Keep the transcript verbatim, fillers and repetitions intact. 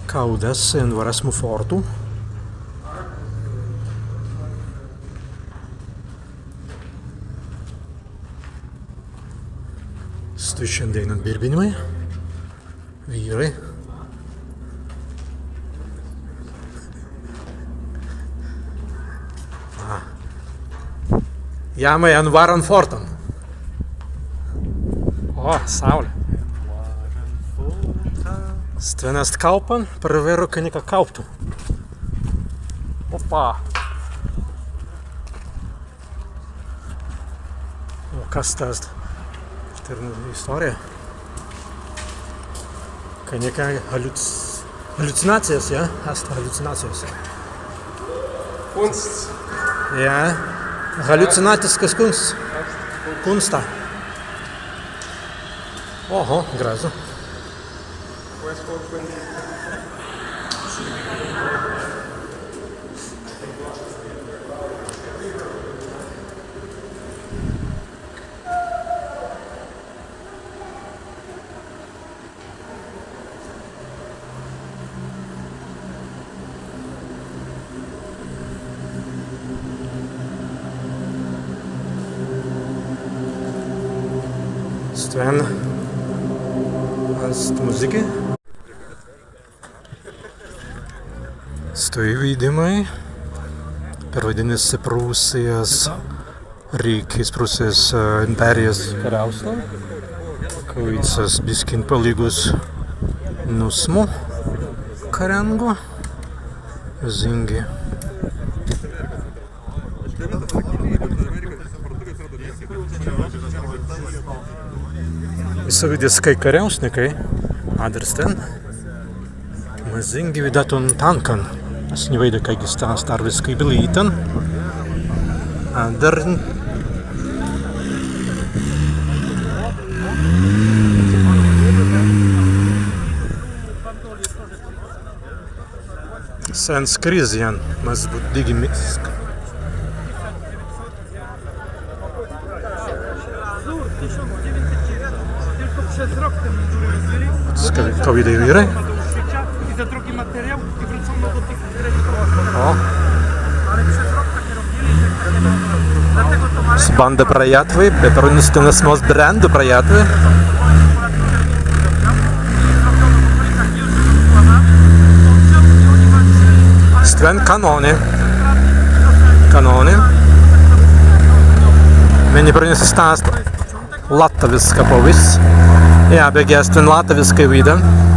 Kaudas en wārasmu fōrtu. Stwi šandēinan birbinimai. Wīrai. A. Jāmai en wāran fōrtan. O, saūli. Stwen ast kaupan, prawerru ka nika kauptu. Opa. O, kas sta ast? Tēr nu istōrija. Ka nika haliuc-, haliucinācijas, jā? Ast haliucinācijas. Kunsts. Jā. Haliucinātiskas kunsts. Kunsta. Oho, grazzu. Stwen ast muzīki. Stwi widāimai. Perwaidinna si Prūsijas rīkis, Prūsijas, ā, impērijas kariausnan. Kawīds ast biskin palīgus nūsmu karjāngu. Zingi. Izwidāi, kāi kariausnikai, adder stwen. Mazīngi widātun tankan. As ni waīda, kāigi sta, sta arwiskai bilītan. Adder. Sen Kristian, mazzi būt dīgi misk. Ska-, kawīdai wīrai. O. Banda prajātwei, be prunnistinas mos brendu prajātwei. Stwen kanōni. Kanōni. Mennei prunnistis stan ast lattawiska pawīsts. Jā, beggi as stwen lattawiskai widāi.